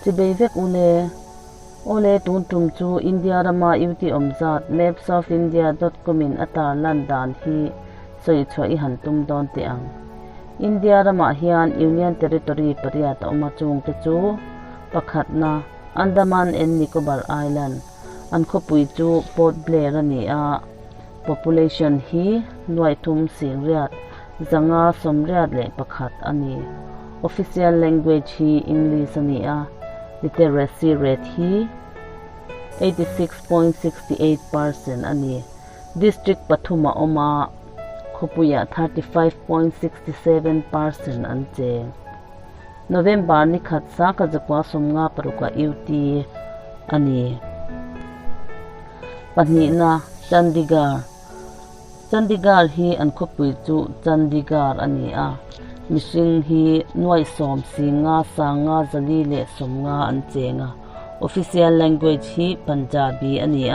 Chibei vek u le. Awle tun tum chu India rama UT awm zat mapsofindia dot com in a tar lan dan hi sawi chhuah i han tum dawn teh ang. India ramah hian Union Territory pariat a awm a chungte chu pakhatna Andaman and Nicobar Island an khawpui chu Port Blair a ni a, population hi nuaithum singriat 581 a ni. Official language hi English a ni a, literacy rate hi 86.68 percent a ni. District pathum a awm a, khawpuiah 35.67 percent an cheng. November ni khat sangkhat zakua 56 ah UT a ni. Pahnihna, Chandigarh. Chandigarh hi an khawpui chu Chandigarh a ni a, mihring hi nuaih sawm singa sanga zali leh sawmnga an cheng a. Official language hi Punjabi a ni a,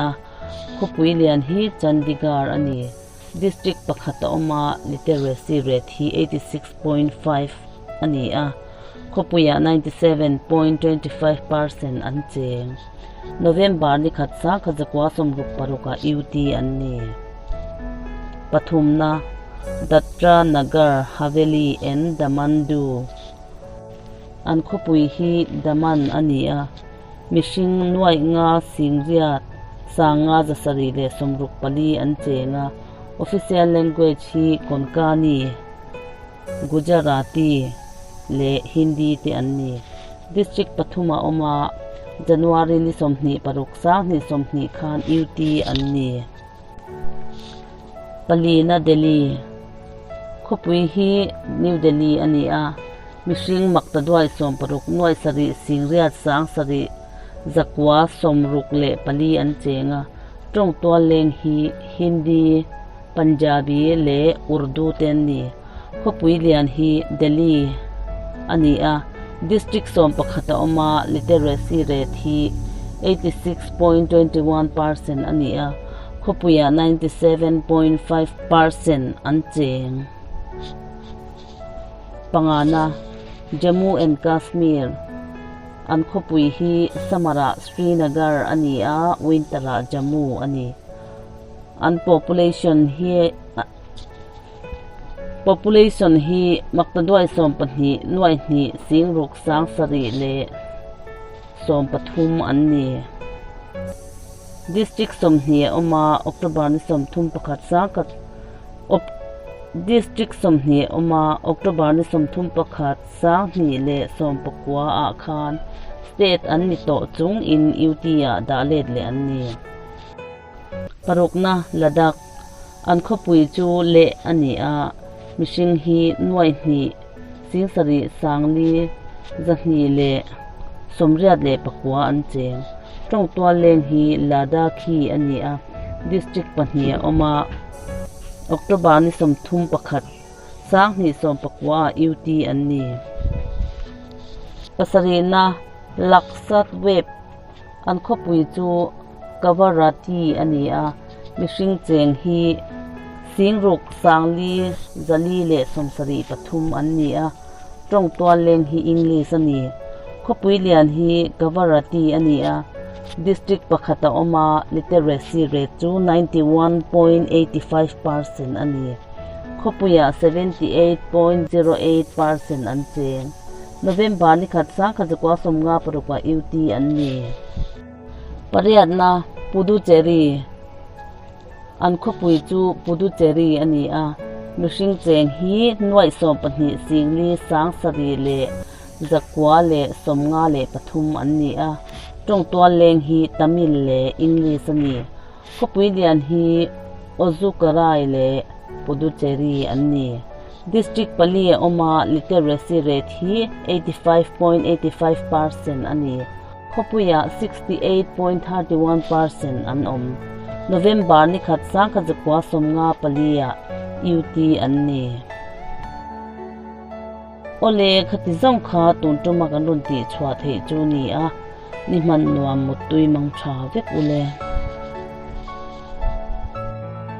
khawpui lian hi Chandigarh a ni. District pakhat a awm a, literacy rate hi 86.5 a ni a, khawpuiah 97.25 percent an cheng. November ni khat sangkhat zakua 66 ah UT an ni. Pathumna, Dadra Nagar Haveli and Daman Diu. An khawpui hi Daman a ni a, mihring nuaih nga singriat sanga 764 an cheng a, official language hi Konkani, Gujarati leh Hindi te an ni. District pathum a awm a, January ni 26 2020 khan UT an ni. Palina Delhi Khawpui hi New Delhi a ni a, mihring makta duai 60 nuaih sarih singriat sang sarih zakua 64 an cheng a, tawng tual leng hi Hindi, Punjabi leh Urdu te an ni. Khawpui lian hi Delhi a ni a, District 11 a awm a, literacy rate hi 86.21 percent a ni a, khawpuiah 97.5 percent an cheng. Pangana, Jammu and Kashmir An khawpui hi summer-ah Srinagar a ni a, winter-ah Jammu a ni. An population hi Population hi maktaduai 12 nuaih hnih singruk sang sarih leh 13 an ni. District 20 a awm a, October ni 31 sangkhat District 20 a awm a, October ni 31 sang hnih leh 19 ah khan state an ni tawh chung in UT ah dah let leh an ni. Parukna, Ladakh An khawpui chu Leh a ni a, mihring hi nuaih hnih singsarih sangli 289 an cheng. Tawng tual leng hi Ladakhi a ni a, district pahnih a awm a, October ni 31 2019 ah UT an ni. Pasarihna, Lakshadweep An khawpui chu Kavaratti a ni a, mihring cheng hi singruk sangli 473 an ni a, tawng tual leng hi English a ni. Khawpui lian hi Kavaratti a ni a, district pakhat a awm a, literacy rate chu 91.85 percent a ni. Khawpuiah 78.08 percent an cheng. November ni khat 1956 ah UT an ni. Pariatna, Puducherry An khawpui chu Puducherry a ni a, mihring cheng hi nuaih 12 singli sang sarih leh zakua leh 53 an ni a, tawng tual leng hi Tamil leh English a ni. Khawpui lian hi Ozukarai leh Puducherry an ni. District pali a awm a, literacy rate hi 85.85 percent a ni. Khawpuiah 68.31 percent an awm. November ni khat 1994 ah UT an ni. Awle, khati zawng kha tun tuma kan rawn tih chhuah theih chu ni a, ni hman nuam muttui mang tha vek u le.